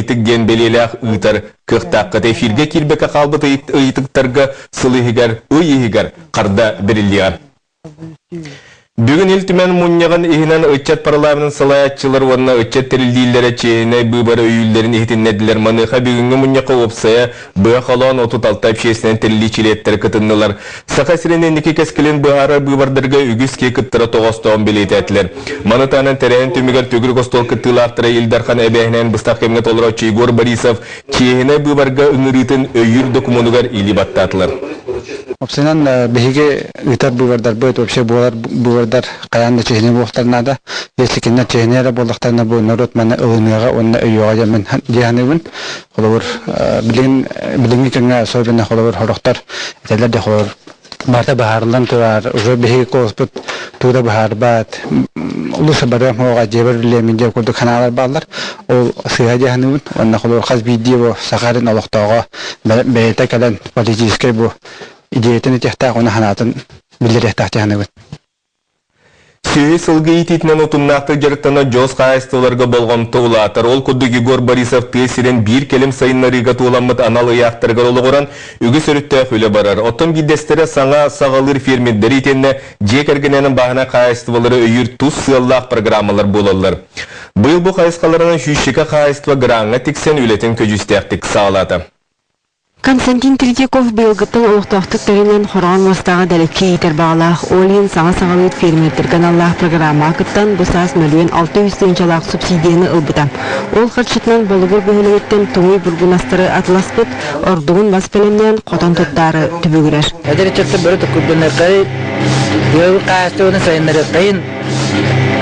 Ыйытык диэн бэлиэлээх ыытар кыахтааххыт. Эфиргэ киирбэккэ хаалбыт ыйытыктарга сыл иһигэр, ый иһигэр харда бэриллиэҕэ. Бүгүн Ил Түмэн мунньаҕын иһинэн ыччат парламенын салайааччылар уонна ыччат тэриллиилэрэ чиэһинэй быыбары өйүүллэрин иһитиннэрдилэр. Маныаха бүгүҥҥү мунньахха уопсайа быһа холоон 36 общественнай тэриллии чилиэттэрэ кытыннылар. Саха сирин инники кэскилин быһаарар быыбардарга үгүс киһи кыттара тоҕоостооҕун бэлиэтээтилэр. Маны таһынан тэрээһин түмүгэр төгүрүк остуол кыттыылаахтара Ил Дархан эбээһинэһин быстах кэмҥэ толорооччу Егор Борисов чиэһинэй быыбарга ыҥырыытын өйүүр докумуонугар илии баттаатылар. Уопсайынан, биһиги ыытар быыбардарбыт, вообще буолар быыбардар хайаан да чиэһинэй буолуохтарын наада. Если кинилэр чиэһинэй эрэ буоллахтарына, бу норуот маны ылыныаҕа уонна өйүөҕэ диэн мин дии саныыбын. Холобур, билигин билиҥҥи кэмҥэ особенно холобур сорохтор этэллэр да холобур барыта быһаарыллан турар, уже биһиги куоласпыт тугу да быһаарбат, улуус барыам суоҕа, дьиэбэр үлэлиэмин диэн курдук санаалар бааллар. Ол сыыһа дии саныыбын. Уонна холобур хас биирдии бу Саха сирин олохтооҕо бэйэтэ кэлэн политическай бу идеятын этиэхтээх уонна санаатын биллэриэхтээх дии саныыбын. Сүөһү сылгы иитиитинэн утумнаахтык дьарыктанар дьоҕус хаһаайыстыбаларга болҕомто улаатар. Ол курдук Егор Борисов тыа сирин биир кэлим сайыннарыыга туоламмыт анал ыйаахтарыгар олоҕуран, үгүс өрүттээх үлэ барар. Оттон биирдэстэрэ саҥа саҕалыыр фермердэри итиэннэ дьиэ кэргэнинэн бааһынай хаһаайыстыбалары өйүүр тус сыаллаах программалар буолаллар. Быйыл бу хайысхаларынан сүүсчэкэ хаһаайыстыба граҥҥа тиксэн үлэтин көдьүүстээхтик саҕалаата. Константин Третьяков быйылгыттан олохтоохтук тэринэн хороҕор муостааҕы дэлэччи иитэр баҕалаах, ол иһин саҥа саҕалыыр фермердэргэ аналлаах программаҕа кыттан бу саас мөлүйүөн 600 тыһыынчалаах субсидияны ылбыта. Ол харчытынан Болугур бөһүөлэгиттэн туҥуй бургунастары атыласпыт, ордугун бас бэлэмнээн хотон туттаары түбүгүрэр. Эдэр ыччаттар бары токкурданаркайын, ыалы хаһаайыстыбаны сайыннарыаххайын,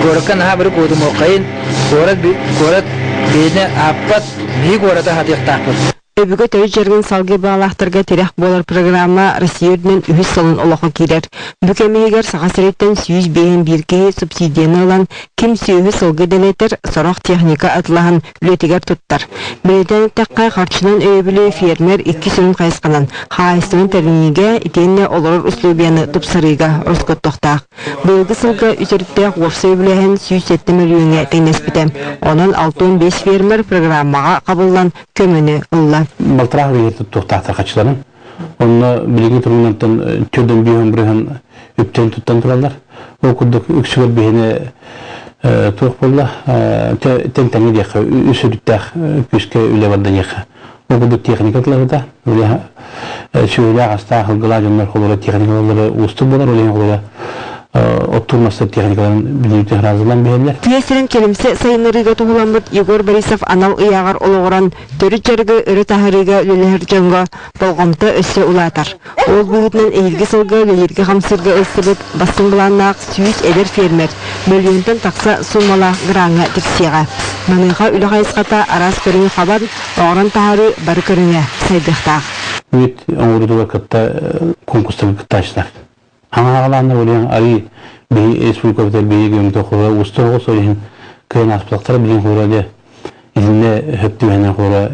куоракка наһаа бары куотумуоххайын, куорат куорат бэйэтин ааппат, биһи куораты аһатыахтаахпыт. Өбүгэ төрүт дьарыгын салгыы баҕалаахтарга тирэх буолар программа Россия үрдүнэн үһүс сылын олоххо киирэр. Бу кэм иһигэр Саха сириттэн 151 киһи субсидияны ылан, ким сүөһү-сылгы дэлэтэр, сорох техника атылаһан үлэтигэр туттар. Бэлиэтээн эттэххэ, харчынан өйөбүлү фермер икки сүрүн хайысханан хаһаайыстыбаны тэриниигэ итиэннэ олорор условияны тупсарыыга ороскуоттуохтаах. Быйылгы сылга үс өрүттээх уопсай үбүлээһин 107 мөлүйүөҥҥэ тэҥнэспитэ. Онон 65 фермер программаҕа хабыллан көмөнү ылла. Балтараах ыйы туттуохтаахтар хаччыларын. Онно билиҥҥи туругунан төрдөн биэһэн бырыһан үптэн туттан тураллар. Ол курдук үксүгэр биһини туох буолла тэн-тэҥэ диэххэ үс өрүттээх күүскэ үлэ барда диэххэ. Ол курдук техника тылаһыта, сүөһүлээх астаах ылгылаах дьоннор холура техникалары уустук буолар, ол иһин холура оттуур мастар техникаларын билиитэ ыраазылан биһэллэр. Тыа сирин кэлимсэ сайыннарыыга туһуламмыт Егор Борисов анал ыйааҕар олоҕуран төрүт дьарыгы өрө таһаарыыга үлэлэһэр дьоҥҥо болҕомто өссө улаатар. Ол быһыытынан эһиилги сылга үлэлииргэ-хамсыырга ылсыбыт бастыҥ былааннаах 100 эдэр фермер мөлүйүөнтэн тахса суумалаах граҥҥа тиксиэҕэ. Маныаха үлэ хайысхата араас көрүҥү хабан, оҥорон таһаарыы бары көрүҥэ сайдыахтаах. Үүт оҥоруутугар кытта конкурстарга кыттааччылар. Хаҥаһаҕалааннар улиан арыы биһи республикабытыгар биһиги көмөтө хоро устар оҕус ол иһин кыайан ааспатахтара билин хоро дьэ итиннэ хөп түбэһинэн хоро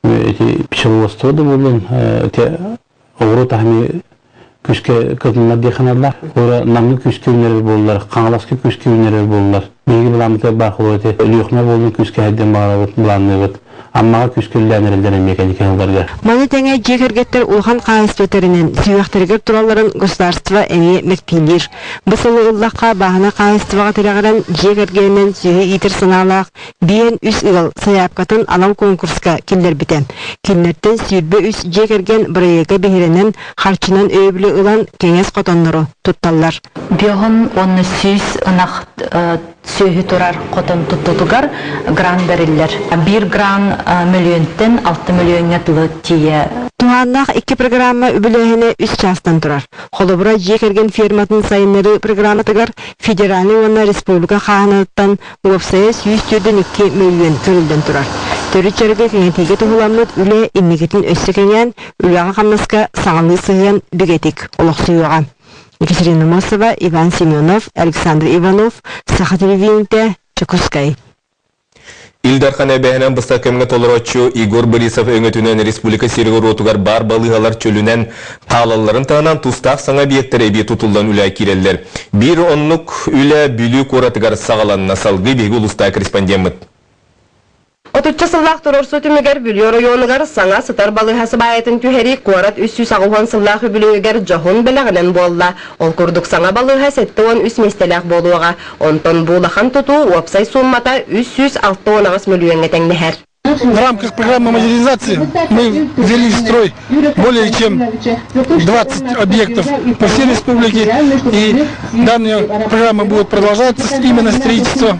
ити пчеловодство да буоллун ити оҕуруот аһын күүскэ кытыннар дии ханаллар хоро намҥа күүскэ үүнэрэр буоллар хаҥаласка күүскэ үүнэрэр буоллар биһиги былааммытыгар баар хоро ити Өлүөхүмэ буоллун күүскэ эһэрдэн баҕарабыт былаанныыбыт Аммаҕа күүскэ үлэлээн эрэллэр эмиэ кэнники сылларга. Маны тэҥэ дьиэ кэргэттэр улахан хаһаайыстыба тэринэн, сүһүөхтэригэр туралларын государство эмиэ мэктиэлиир. Бу сылы ыллахха, бааһынай хаһаайыстыбаҕа тирэҕирэн, дьиэ кэргэнинэн сүөһү иитэр санаалаах биэн үс ыал сайаапкатын анал конкурска киллэрбитэ. Кинилэртэн 23 дьиэ кэргэн бырайыага биһирэнэн, харчынан өйөбүлү ылан, кэҥэс хотоннору тутталлар. Биоһун уонна 100 ынах сүөһү турар хотон туттутугар грант бэриллэр. Биир грант мөлүйүөнтэн 6 мөлүйүөҥҥэ дылы тиийэ. Туһааннаах икки программа үбүлээһинэ үс чаастан турар. Холобура, дьиэ кэргэн ферматын сайыннарыы программатыгар федеральнай уонна республика хааһынатыттан уопсайа 142 мөлүйүөн көрүллэн турар. Төрүт дьарыгы кэҥэтиигэ туһуламмыт үлэ инникитин өссө кэҥээн, үлэҕэ-хамнаска саҥалыы сыһыан бигэтик олохсуйуоҕа. Екатерина Мосова, Иван Семенов, Александр Иванов, Саха телевидениетэ, Дьокуускай. Ил Дархан эбэһинэн быстах кэмҥэ толорооччу Егор Борисов өҥөтүнэн республика сиригэр-уотугар баар балыыһалар чөлүнэн хаалалларын таһынан тустаах саҥа объектар эбии тутуллан үлэ киирэллэр. Биир оннук үлэ Бүлүү куоратыгар саҕаланна. Салгыы биһиги улуустаах корреспондеммыт. Отучча сыллаах туруорсуу түмүгэр Бүлүү оройуонугар саҥа сытар балыыһа сыбаайатын түһэрии куорат 380 сыллаах үбүлүөйүгэр дьоһун бэлэҕинэн буолла. Ол курдук саҥа балыыһа 73 миэстэлээх буолуоҕа. Онтон бу улахан тутуу уопсай сууммата 368 мөлүйүөҥҥэ тэҥнэһэр. В рамках программы модернизации мы ввели в строй более чем 20 объектов по всей республике. И данные программы будут продолжаться именно строительство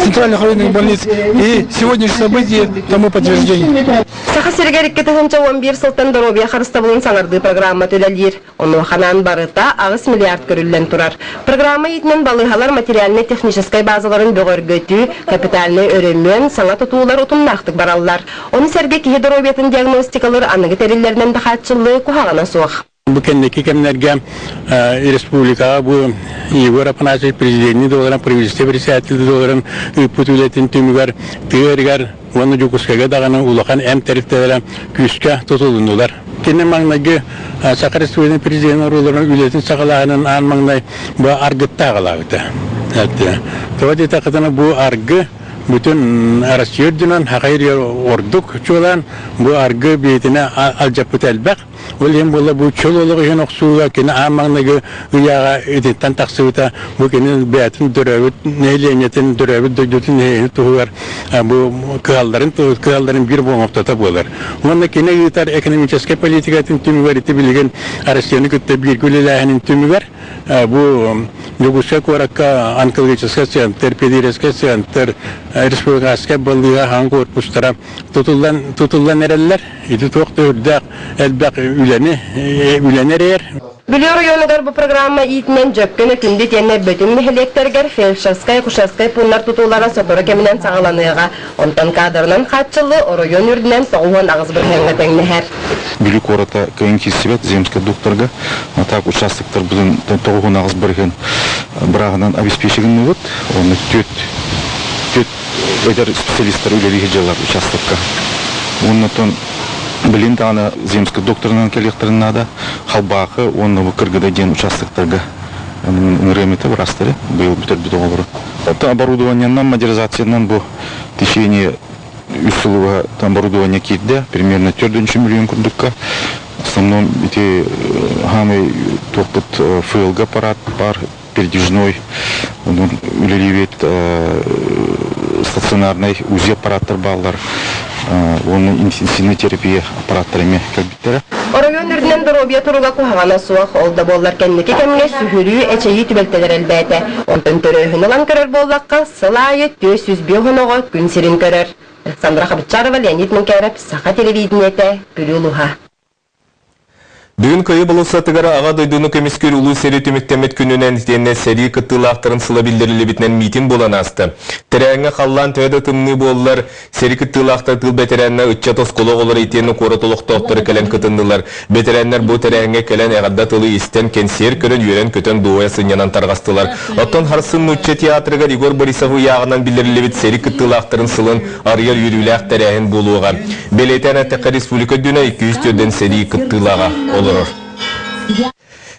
центральных районных больниц. И сегодняшнее событие тому подтверждение. Саха сиригэр 2011 сылтан доруобуйа харыстабылын саҥардыы программа үлэлиир. Онуоханан барыта 8 миллиард көрүллэн турар. Программа иитинэн балыыһалар материальнай-техническэй базаларын бөҕөргөтүү, капитальнай өрөмүөн, саҥа тутуулар утумнаахтык бараллар. Ону сэргэ киһи доруобуйатын диагностикалыыр аныгы тэриллэринэн да хааччыллыы куһаҕана суох. Бу кэнники кэмнэргэ республикаҕа бу Егор Афанасьевич президенти долларын, правительство председатель долларын ыыппыт үлэтин түмүгэр тыа уонна Дьокуускайга даҕаны улахан эмп тэрилтэлэрэ күүскэ тутулуннулар. Кини маҥнайгы Саха Республикатын президенин оруолларын үлэтин саҕалааһынын аан маҥнай бу аргыттаах аҕалаабыта. Тоҕо диэтэххитинэ бу аргы бүтүн Россия үрдүнэн Хахай ордук чуолаан бу аргы биэтинэ алдьаппыта элбэх. Ол иһин буолла бу чөл олох иһин охсууга кини аан маҥнайгы ыйааҕа итинтэн тахсыбыта. Бу кини бэйэтин төрөөбүт нэһилиэнньэтин, төрөөбүт дойдутун нэһилиэнньэтин туһугар бу кыһалларын кыһалларын биир болҕомтото буолар. Уонна кини ыытар экономическай политикатын түмүгэр ити билигин Россияны кытта бииргэ үлэлээһинин түмүгэр бу Дьокуускай куоракка онкологическай центр, педиатрическай центр, республиканскай балыыһа хаҥ корпустара тутуллан тутуллан эрэллэр. Ити туох да үрдээх элбэх үлэни үлэни эрэйэр. Бүлүү оройуонугар бу программа иитинэн Дьөккөн, Өкүндү итиэннэ Бөтүҥ нэһилиэктэригэр фельдшерскай, акушерскай пууннар тутуулара сотору кэминэн саҕаланыаҕа. Онтон каадырынан хааччыллыы оройуон үрдүнэн 98 бырыһыаҥҥа тэҥнэһэр. Бүлүү куората кыайан киирсибэт земскэй докторга так участоктарбытын 98 бырыһыан бырааһынан обеспечигынныбыт. Онно түөрт түөрт эдэр специалистар үлэлии сылдьаллар участокка. Уонна билин даҕаны земскэй докторынан кэлиэхтэрин наада. Халбаахы уонна бу Кыргыда диэн участоктарга ыҥырыам этэ быраастары быйыл бүтэрбит оҕолору. Оборудованиенан, модернизациянан бу течение үс сылыга оборудование киирдэ, примерно төрдүнчү миллион курдукка. В основном ити хаамай туохпут ФЛГ аппарат бар, передвижной үлэлиибит стационарнай УЗИ аппараттар бааллар уонна интенсивный терапия аппараттар эмиэ кэлбиттэрэ. Оройуон үрдүнэн доруобуйа туруга куһаҕана суох, ол да буоллар кэнники кэмҥэ сүһүрүү, эчэйии түбэлтэлэрэ элбээтэ. Онтон төрөөһүн ылан көрөр буоллахха, сыл аайы 405 оҕо күн сирин көрөр. Александра Хабычарова, Леонид Менкяров, Саха телевидениетэ, Бүлүү улууһа. Бүгүн Кыайыы болуоссатыгар Аҕа дойдуну көмүскүүр улуу сэрии түмүктэммит күнүнэн итиэннэ сэрии кыттыылаахтарын сыла биллэриллибитинэн миитин буолан ааста. Тэрээһиҥҥэ халлаан төһө да тымныы буоллар, сэрии кыттыылаахтар тыыл бэтэрээннэ ыччат оскуола оҕолоро итиэннэ куорат олохтоохторо кэлэн кытыннылар. Бэтэрээннэр бу тэрээһиҥҥэ кэлэн эҕэрдэ тылы истэн, кэнсиэр көрөн, үөрэн-көтөн, дуоһуйа сынньанан тарҕастылар. Оттон Харсын нуучча театрыгар Егор Борисов ыйааҕынан биллэриллибит сэрии кыттыылаахтарын сылын арыйар үөрүүлээх тэрээһин буолуоҕа. Бэлиэтээн эттэххэ, республика үрдүнэн 204 сэрии кыттыылааҕа олорор.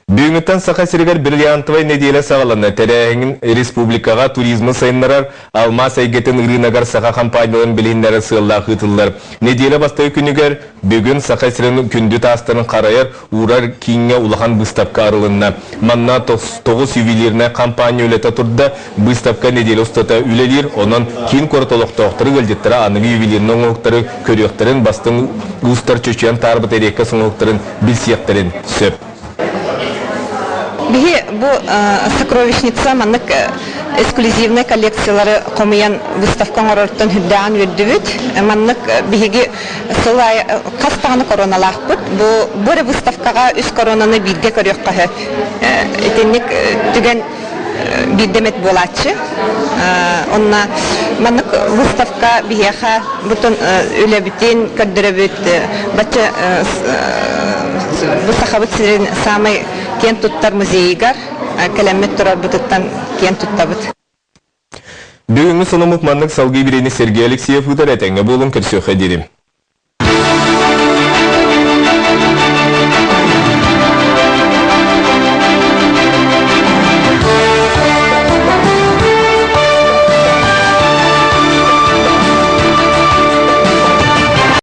Бүгүҥҥүттэн Саха сиригэр бриллиантовай нэдиэлэ саҕаланна. Тэрээһин республикаҕа туризмы сайыннарар, алмаас эйгэтин ырыынагар саха компанияларын билиһиннэрэр сыаллаах ыытыллар. Нэдиэлэ бастакы күнүгэр бүгүн Саха сирин күндү таастарын харайар, уурар кииҥҥэ улахан быыстапка арылынна. Манна тоҕус ювелирнай компания үлэтэ турда, быыстапка нэдиэлэ устата үлэлиир, онон киин куорат олохтоохторо ыалдьыттара аныгы ювелирнай оҥоһуктары көрүөхтэрин, бастыҥ уустар чочуйан таарбыт эриэккэс оҥоһуктарын билсиэхтэрин сөп. Биһи бу сокровищница маннык эксклюзивнай коллекциялары хомуйан выставка оҥорортон үрдээҕин үөрдүбүт. Маннык биһиги Сыл аайы хас даҕаны короналаахпыт. Бу бу эрэ выставкаҕа үс коронаны бииргэ көрүөххэ сөп. Итинник түгэн биирдэ эмит буолааччы. Онно маннык выставка биһиэхэ бутун үлэбитин көрдөрөбүт. Бачча бу Сахабыт сирин саамай киэн туттар музейыгар кэлэммит турарбытыттан киэн туттабыт. Бүгүҥҥү сонуммут маннык салгыы бириэни Сергей Алексеев ыытар этэҥҥэ буолун көрсүөххэ диэри.